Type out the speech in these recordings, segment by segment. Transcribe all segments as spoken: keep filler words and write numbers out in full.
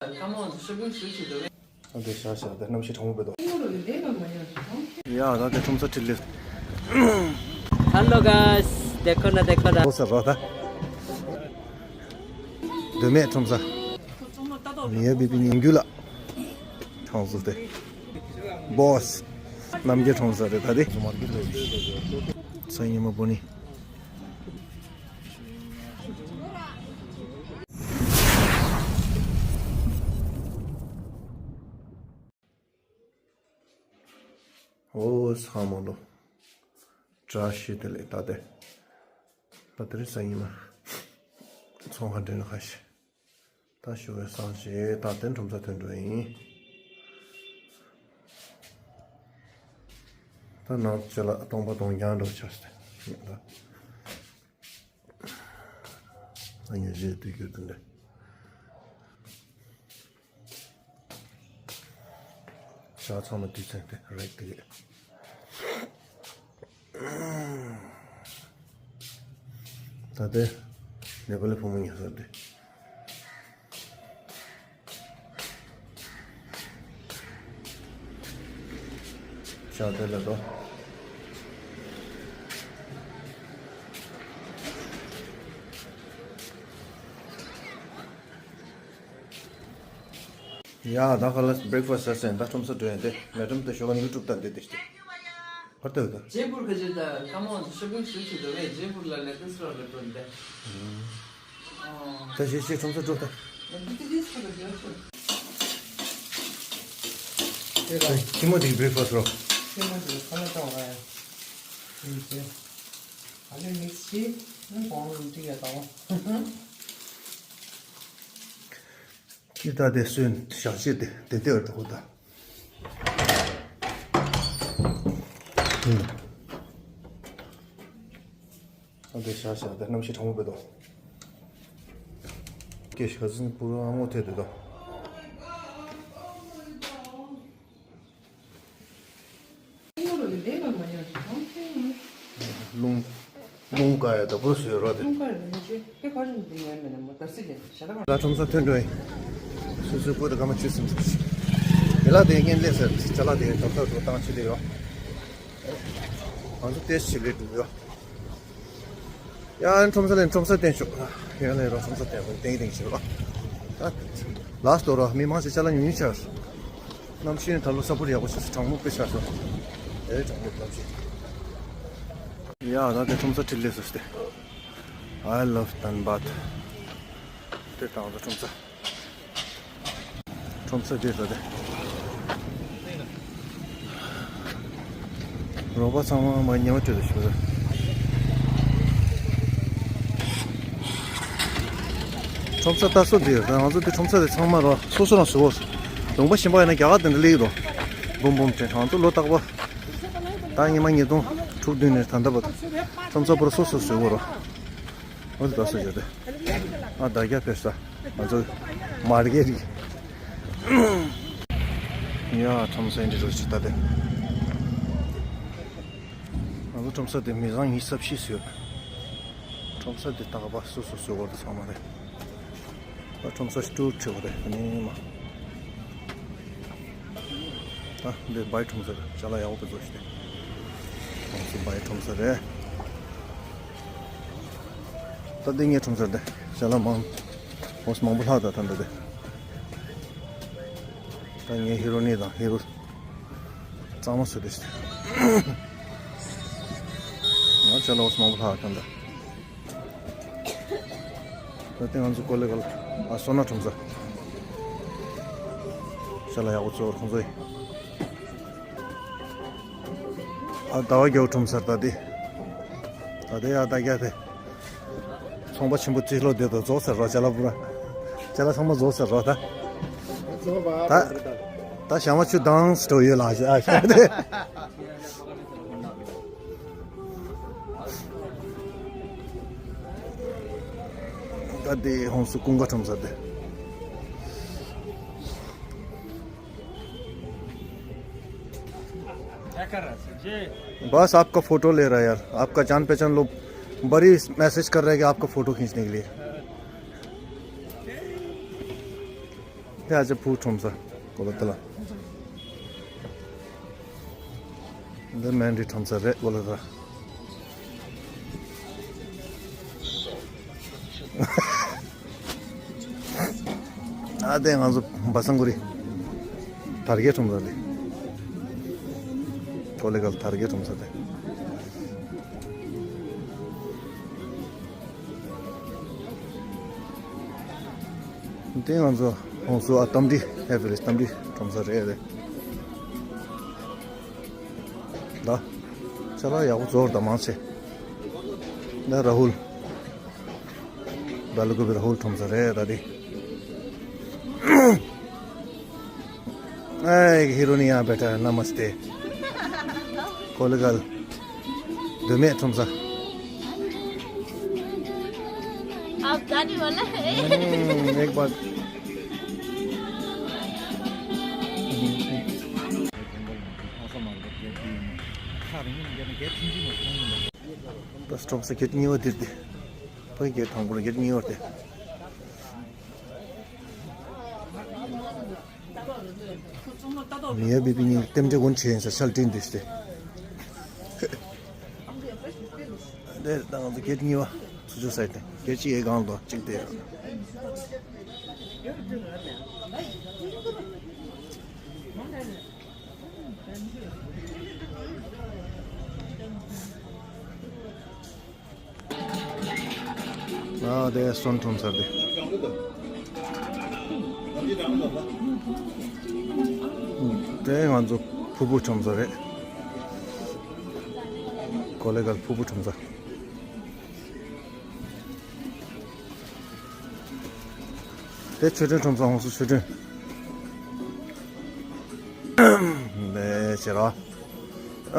Come on, shopping shoot to the ཨ་དེ་ཤ་ཤ་དེ་གནམ་གཤིས་གྲང་མོ་བོད་དོ། ཡ་ད་དེ་ཁྲོམ་ས་ཁྲིད་ལེ། Hello guys, देखो ना, देखो ना. ཁྲོམ་ས་རོ་ད། མདོ་སྨད་ཁྲོམ་ས། མི་ཡ་བི་བི་ཉིན་རྒྱུན་ལ། གྲངས་སུ་སྟེ། སྦོས། རྣམ་རྒྱལ་ཁྲོམ་ས་རེད་ད་དེ། སང་ཉིན་མ་བོ་ནི། ཨོ་ཚང་མ་ལོ། བཀྲ་ཤིས་བདེ་ལེགས་ད་དེ། ད་དེ་རིང་སང་ཉིན་མ། ཚོང་ཁང་འདྲེན་ཁ་ཤས། ད་ཞུ་བའི་སང་ཞེས་ད་དེ་ཁྲོམ་ས་ཐོན་འགྲོ་ཡིན། ད་ནང་ཆེ་ལ་སྟོང་པ་སྟོང་རྐྱང་འགྲོ་ཆགས་ཏེ། ད་ངས་རེད་དུས་རྒྱུ་དེ་འདྲ། ཤ་ཚང་མ་དུས་ཚོད་དེ་རེག་དེ་གས། ད་ལྟའི་ནེ་པ་ལི་ཕོ་མོ་ཉལ་ས་དེ། ཤ་དེ་ལ་དོ། ཡ་ད་ག་ལ་བྷི་རེག་ཕ་སི་ཟ་ཟིན། ད་ཁྲོམ་ས་འགྲོ་ཡིན་ཏེ། ལས་ཁྲོམ་དུ་ཞོགས་ཀ་ནི་ཡུ་ཊུབ་ལྟ་འདི་དེ་ཤི། ཧར་ཏེ་ད། जयपुर का जैसा, come on, shopping shoot to the way, Jaipur ला लेटेस्ट रॉ का ट्रेंड है। ད་ཤི་ཤི་ཁྲོམ་ས་འགྲོ་ད། ཁྱི་མོ་དེ་བྷི་རེག་ཕ་སི་རོ། ཁྱི་མོ་དེ་ཁ་ལ་ཏོག་ར་ཡ། ཨ་ལེ་མིག་སི་ནི་གོང་རུ་ཏི་ཡ་ཏོག་ཀི་ད་དེ་སོན་ཞག་ཅིག་དེ་དེ་དེ་འོར་དུ་ཧུ་ད། ཨ་དེ་ཤ་ཤ་དེ་གནམ་གཤིས་གྲང་མོ་བོད་དོ། ཀེ་ཤ་ཟིན་པུ་ར་ཨ་མོ་ཐེ་དེ་དོ། རླུང་རླུང་དཀར་ཡ་ད་པུ་རུ་སུ་ཡོད་རོ་དེ། ད་ཁྲོམ་ས་ཐོན་འགྲོ་ཡིན། སུ་སུ་པུ་ད་ག་མ་ཆུ་སིམ་སིམ་ཞིག་དེ་ལ་དེ་ངན་ལས་ཟེར་ཅ་ལག་དེ་དམ་ཐག་ཏུ་བཏང་ཆུ་དེ་ཡོད། ང་ཚོ་ཏེ་ཞིག་ལས་འགྲོ་ཡོད། ཡང་ཁྲོམ་ས་ལས་ཁྲོམ་ས་བསྟན་ཤོག་ཡང་ལས་རོགས་ཁྲོམ་ས་བསྟན་ཏེང་ཏེང་ཞིག་རོགས། ད་ལ་སྟོ་རོགས་མི་མང་ཞིག་ཅ་ལག་ཉུང་ཉུང་ཆགས་སོང་། གནམ་གཤིས་ད་ལོ་ས་ཕུར་ཡག་པོ་ཆགས་སོང་། གྲང་མོ་དཔེ་ཆགས་སོང་། ཨེ་གྲང་མོ་གནམ་གཤིས། ཡ་ད་དེ་ཁྲོམ་ས་ཁྲིད་ལས་སོ་སྟེ། I love Dhanbad. དེ་དང་ད་ཁྲོམ་ས། ཁྲོམ་ས་དེ་ད་དེ། རོགས་པ་ཚང་མ་མ་ཉེ་བ་སྤྲོད་དུ་ཞུ་ར། ཁྲོམ་ས་ལྟ་སོ་དེ་ང་ཚོ་དེ་ཁྲོམ་ས་དེ་ཚང་མ་རོ་སོ་སོ་རང་སུ་བོ། ལུང་པ་གཞན་པ་ཡིན་ན་རྒྱ་གར་དེ་འདྲ་ལེགས་རོ། འབུམ་འབུམ་དྲན་ང་ཚོ་ལོ་རྟག་པ། ད་ཉི་མ་ཉིས་སྟོང་དྲུག་བདུན་ནས་ད་ལྟ་བར་ཁྲོམ་ས་པུ་ར་སོ་སོ་སུ་བོ་རོ། འོ་དེ་ལྟ་སོ་བྱས་ཏེ། ཨ་ད་རྒྱ་ཕེབས་ས། ང་ཚོ་མར་གེ་རི། ཡ་ཁྲོམ་ས་འདི་རུ་ཅི་ལྟ་དེ། ང་ཚོ་ཁྲོམ་ས་དེ་མི་བཟང་ཉི་ཤུ་རྩ་བཞི་ཡོད། ཁྲོམ་ས་དེ་ད་ག་པ་སོ་སོ་སོ་བར་དུ་ཚང་མ་རེད། ད་ཁྲོམ་ས་སྟུར་ཁྲི་བ་རེད་ཨ་ནི་མ། ད་འདི་བའི་ཁྲོམ་ས་རེད་ཅ་ལག་ཡག་པོ་བེད་སྤྱོད་ཞུ་དེ། ཁོང་ཚོ་བའི་ཁྲོམ་ས་རེད། ད་འདི་ངའི་ཁྲོམ་ས་རེད་ཅ་ལག་མང་། ཧོས་མང་པོ་ལྷག་ད་ད་འདི་དེ། ད་ངའི་ཧི་རོ་ནི་དང་ཧི་རོ། གཙང་མ་སུ་རེད། ང་ཅ་ལག་ཧོས་མང་པོ་ལྷག་ད་འདི། ད་ལྟ་ང་ཚོ་ཀོ་ལེ་གལ་ཨ་སོ་ན་ཁྲོམ་ས། ཤ་ལ་ཡག་པོ་ཚོ་ཁོང་ཚོ་ཡིན། ཨ་ཟླ་བ་རྒྱལ་པོ་ཁྲོམ་སར་ད་དེ། ད་དེ་ཡ་ད་རྒྱ་དེ། ཚོང་པ་ཆེན་པོ་རྩིས་ལོ་དེ་དང་རྫོགས་ཟེར་རོ་ཅ་ལག་པུ་ར། ཅ་ལག་ཚང་མ་རྫོགས་ཟེར་རོ་ད། ད། ད་ཞྭ་མ་ཆུ་དྭངས་སུ་ཡོད་ལ་ཨ་ཤ་དེ། ད་དེ་ཧོང་སུ་ཀུན་དགའ་ཁྲོམ་ས་དེ། बस आपका फोटो ले रहा है यार, आपका जान पहचान लोग बड़ी मैसेज कर रहे हैं कि आपका फोटो खींचने के लिए। ཕྱག་ཕུ་ཁྲོམ་ས་གོ་ལ་དེ་ལ། འདི་མན་ཌི་ཁྲོམ་ས་རེད་གོ་ལ་དེ་ལ། ཨ་དེ་ང་ཚོ་བ་སང་གུ་རི་དར་རྒྱས་ཁྲོམ་ས་རེད། གོ་ལེ་གལ་དར་རྒྱས་ཁྲོམ་ས་རེད། དེ་ང་ཚོ་ཧོང་སུ་ཨ་ཏམ་ཏི་ཧེ་ཕི་ལི་ཏམ་ཏི་ཁྲོམ་ས་རེད་རེད། ད་ཅ་ལག་ཡག་པོ་ཚོར་ད་མང་ཆེ། ད་ར་ཧུལ། ད་ལུ་གུ་བི་ར་ཧུལ་ཁྲོམ་ས་རེད་ད་དེ། ཨེ་ཧི་རོ་ནི་ཡ་བེ་ཊ་ན་མ་སྟེ། གོ་ལེ་གལ། མདོ་སྨད་ཁྲོམ་ས། आप गाड़ी वाला है। हम्म, एक बार। बस ཁྲོམ་ས་གེ་ཊི་གཉིས་པ་འདིར་ཏེ། ཕ་གི་གེ་ཊི་དང་པོ་ལ་གེ་ཊི་གཉིས་པ་སྟེ། མི་ཡ་བི་པི་གཉིས་རྟེན་འབྲེལ་གོན་བྱས་ཡིན་ས་ཤལ་ཏིན་འདི་སྟེ། འདིར་ད་ང་ཚོ་གེ་ཊི་གཉིས་པ་ཚུར་ཕྱོགས་སའི་སྟེ་གེ་ཊི་གཅིག་ཨེ་གང་དོ་གཅིག་སྟེ། ཨ་དེ་སོན་ཁྲོམ་ས་རེད། དེ་ང་ཚོ་ཕུ་བོ་ཁྲོམ་ས་རེད། གོ་ལེ་གལ་ཕུ་བོ་ཁྲོམ་ས། དེ་ཆོས་སྒྲོན་ཁྲོམ་ས་ཧོང་སུ་ཆོས་སྒྲོན། ལས་བྱེད་ར།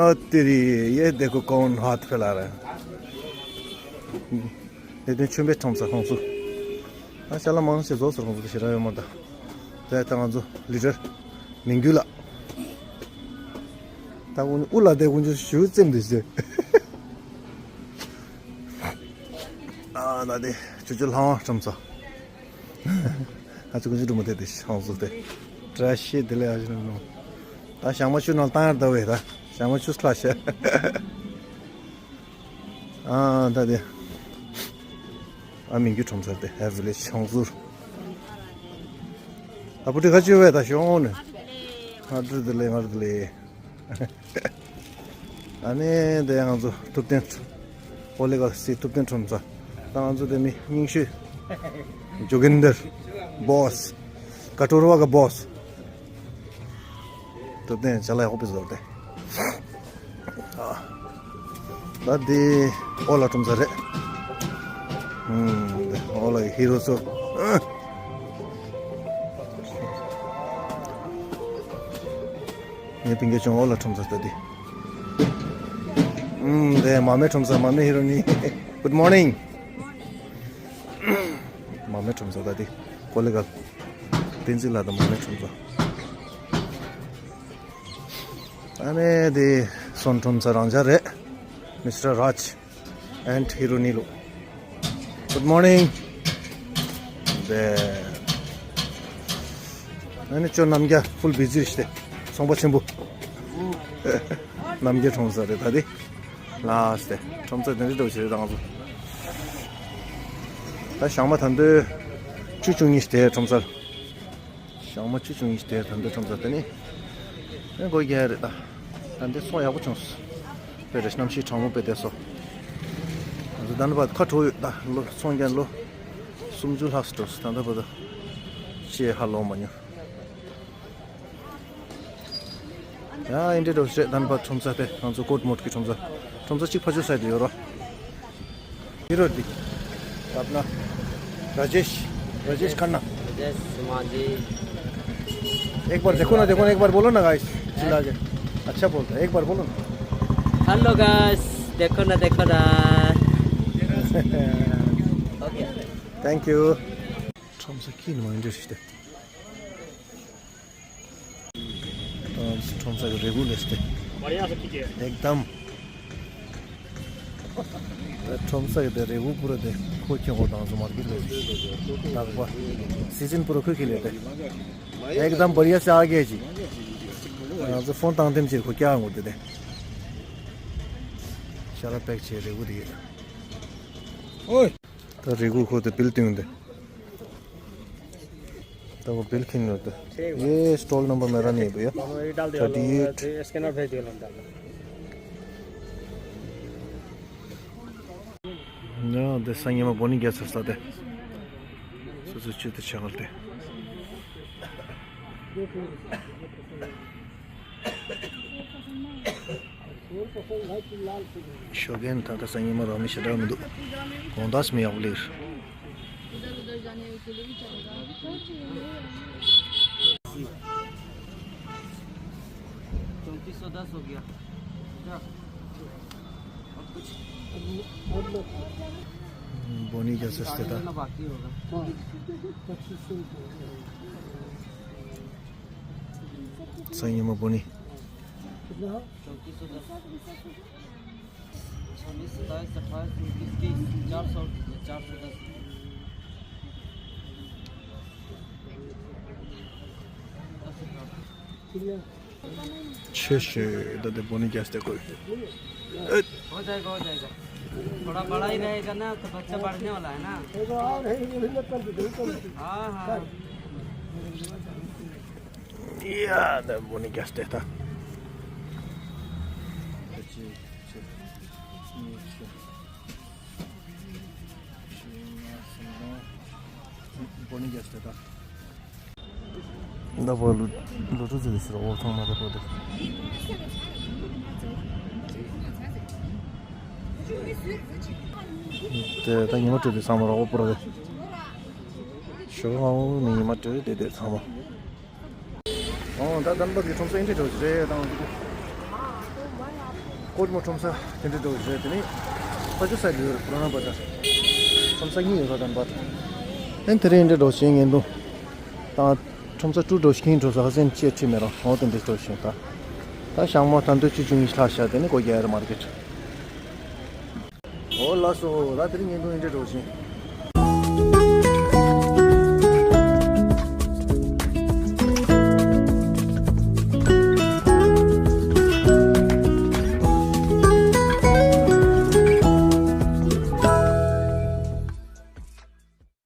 ཨ་ཏི་རི་ཡེ་དེ་ཀོ་ཀོན་ཧ་ཐ་ཕེ་ལ་ར། ལས་དོན་ཆོས་འཕེལ་ཁྲོམ་ས་ཧོང་སུ། ཨ་ཅ་ལག་མང་ཆེ་བཟོ་ཟེར་ཧོང་སུ་དེ་ཞེ་དྲག་ཡོད་མ་ད། དེ་ད་ང་ཚོ་ལི་ཌར་མིང་རྒྱུད་ལགས། ད་ཀུན་ཨུ་ལ་དེ་ཀུན་ཆུ་ཞུ་བཙེམ་དེ་ཟེར། ཨ་ད་དེ་ཆུ་ཆུ་ལྷ་དབང་ཁྲོམ་ས། ཨ་ཅུ་ཀུན་ཆུ་འགྲོ་མ་དེ་དེ་ཧང་སུ་དེ། བཀྲ་ཤིས་བདེ་ལེགས་ཨ་ཅུ་ནོ། ད་ཞག་མ་ཆུ་ནང་བཏང་ཡར་ད་བས་ད་ཞག་མ་ཆུ་སླ་ཤ། ཨ་ད་དེ། ཨ་མིང་རྒྱུད་ཁྲོམ་ས་དེ་ཧེ་ཝི་ལེ་ཇི་ཧང་སུར། ཨ་བུ་ཏི་ཁ་ཆུ་བས་ད་ཤོང་ནས། ང་བདེ་ལེགས་ང་བདེ་ལེགས། ཨ་ནི་དེ་ང་ཚོ་ཐུབ་བསྟན་ཨོ་ལེ་ག་སི་ཐུབ་བསྟན་ཁྲོམ་ས། ད་ང་ཚོ་དེ་མི་རྙིང་ཤོས་ཇོ་གིན་དར་བོ་སི་ཀ་ཊོར་བ་ག་བོ་སི། ཐུབ་བསྟན་ཅ་ལག་ཡག་པོ་བཟོ་སྟེ། ད་འདི་ཨོ་ལ་ཁྲོམ་ས་རེད། ཨོ་ལ་གི་ཧི་རོ་ཚོ། ངའི་སྤུན་ཀྱག་ཆུང་ཨོ་ལ་ཁྲོམ་ས་ལྟ་དུས། ཨུམ། དེ་མ་མེ་ཁྲོམ་ས་མ་མེ་ཧི་རོ་ནི། Good morning. མ་མེ་ཁྲོམ་ས་ལྟ་དུས། ཀོ་ལེ་གལ། བསྟན་འཛིན་ལགས་དང་མ་མེ་ཁྲོམ་ས། ཨ་ནེ་དེ་སོན་ཁྲོམ་ས་རང་འཇགས་རེད། Mister Raj and ཧི་རོ་ནི་ལུ། Good morning. དེ། ཨ་ནི་ཅོ་རྣམ་རྒྱལ་ཕུལ་བི་ཛི་རེད་ཤི་སྟེ། ཚོང་པ་ཆེན་པོ། རྣམ་རྒྱལ་ཁྲོམ་ས་རེད་ད་དེ། ལགས་སྟེ། ཁྲོམ་ས་དེ་འདྲ་འདྲ་བོ་ཞིག་རེད་ད་ང་ཚོ། ད་ཞག་མ་ད་འདོད། བཅུ་བཅུ་གཉིས་ཤི་སྟེ་ཁྲོམ་སར། ཞག་མ་བཅུ་བཅུ་གཉིས་ཤི་སྟེ་ད་འདོད་ཁྲོམ་སར་དེ་ནི། ཨེ་སྒོ་རྒྱག་རེད་ད། ད་འདི་ཚོང་ཡག་པོ་བྱུང་སོང་། དཔེ་རེ་གནམ་གཤིས་གྲང་མོ་དཔེ་བསྡད་སོང་། ང་ཚོ་ད་ནི་བར་ཁ་དྲོ་ཡོད་ད་ལོ་ཚོང་རྒྱག་ལོ། སུམ་ཅུ་ལྷག་སུ་འགྲོ་སོང་ད་ལྟ་བར་དུ། ཅེས་ཧ་ལོ་མ་ཉོ། ཡ་ཨིན་དྲི་འགྲོ་བྱེད་དམ་པ་ཁྲོམ་ས་དེ་ང་ཚོ་ཀོར་མོར་གི་ཁྲོམ་ས། ཁྲོམ་ས་གཅིག་ཕ་ཇོ་སའི་དུ་ཡོད་རོ། ཧི་རོ་དི། རབ་ན། ར་ཇེཤ། ར་ཇེཤ་ཁན་ན། ར་ཇེཤ་སི་མ་ཇི། एक बार देखो ना, देखो ना, एक बार बोलो ना गाइस। चिल्ला के। अच्छा बोलता है, एक बार बोलो ना। हेलो गाइस, देखो ना, देखो ना। ओके। Thank you. ཁྲོམ་ས་ཁྱི་ནི་མ་ཡིན་འདྲ་ཞིག་སྟེ། ཁྲོམ་ས་གི་རེ་སྒུག་ལས་སྟེ། एकदम། ཁྲོམ་ས་གི་དེ་རེ་སྒུག་པུ་ར་དེ། ཁོ་ཁྱེད་ཁོ་དང་ཚོ་མར་གི་རེད། དག་པ། སི་ཛིན་པུ་རོ་ཁོ་ཁྱེད་ལས་ཏེ། ཨེག་དམ་བར་ཡ་ཤ་གེ་ཅི། ང་ཚོ་ཕོན་བཏང་ཐེམ་ཅིག་ཁོ་ཀྱང་ངོ་དེ་དེ། ཤ་ར་པེག་ཆེ་རེ་གུ་དེ། ཨོའི། ད་རེ་གུ་ཁོ་དེ་བིལ་ཏིང་དེ། ད་ཁོ་བིལ་ཁིན་ཡོད་དེ། ये स्टॉल नंबर मेरा नहीं है भैया। Thirty eight. स्कैनर भेज दियो लंदन। ཡ་འདི་སང་ཉིན་མ་བོ་ནི་རྒྱལ་ཚར་ས་དེ། སོ་སོ་ཆུ་དེ་ཆ་གལ་ཏེ། ཞོགས་ཀན་ད་ལྟ་སང་ཉིན་མ་རང་མི་ཞེ་དྲག་མི་འདུག་དགོང་དག་མི་ཡག་པོ་ལེར། चौंतीस सौ दस हो गया। जा। अब कुछ। बोनी क्या सस्ते था? ना बाकी होगा। हाँ। पच्चीस सौ रुपये। सही है, मैं बोनी। कितना? चौंतीस सौ दस। छब्बीस, सत्ताईस, अट्ठाईस, उनतीस, तीस, चार सौ, चार सौ दस। ཆེ་ཤོས་ད་ལྟ་བོ་ནི་རྒྱལ་སྟེ་དགོས། हो जाएगा, हो जाएगा। थोड़ा बड़ा ही रहेगा ना, तो बच्चा बढ़ने वाला है ना। हाँ, हाँ। ཡ་ད་བོ་ནི་རྒྱལ་སྟེ་ད། བོ་ནི་རྒྱལ་སྟེ་ད། ད་བོ་ལུ་ལུ་ཏུ་ཙི་ཟེར་འོ་ཐང་མ་ད་བོ་ད། དེ་ད་ཉི་མ་སྤྲོད་དེ་ཚང་མ་ར་འོ་པོ་ར་དེ། ཞོགས་ཨང་ནི་ཉི་མ་སྤྲོད་དེ་དེ་ཚང་མ། ཨོ་ད་དམ་པ་གི་ཁྲོམ་ས་ཨིན་དྲི་འགྲོ་ཞིག་རེད་དང་། ཀོར་མོ་ཁྲོམ་ས་དེ་འདྲ་འགྲོ་ཞིག་རེད། དེ་ནི་ས་ཆུ་ས་ལུས་པུ་ར་ན་པ་ད་ཁྲོམ་ས་གཉིས་ཡོད་ར་དམ་པ། ཨན་དེ་རིང་ཨིན་དྲི་འགྲོ་ཞིག་ངན་དུ་དང་ཁྲོམ་ས་ཀྲུ་འགྲོ་ཞིག་ཁིན་འགྲོ་ས་ཧ་སེན་ཅེ་ཁྲི་མེ་ར་ཨོ་དེ་འདྲ་འགྲོ་ཞིག་ད། ད་ཤང་མ་ད་འདོད་ཆུ་ཆུང་ཡིན་ལྷ་ཤ་དེ་ནི་གོ་རྒྱ་ཡར་མར་གེ་ཁྲི། ཨོ་ལགས་སོ། ད་དེ་རིང་ཉིན་ཐོ་ཨིན་དྲི་འགྲོ་ཞིང་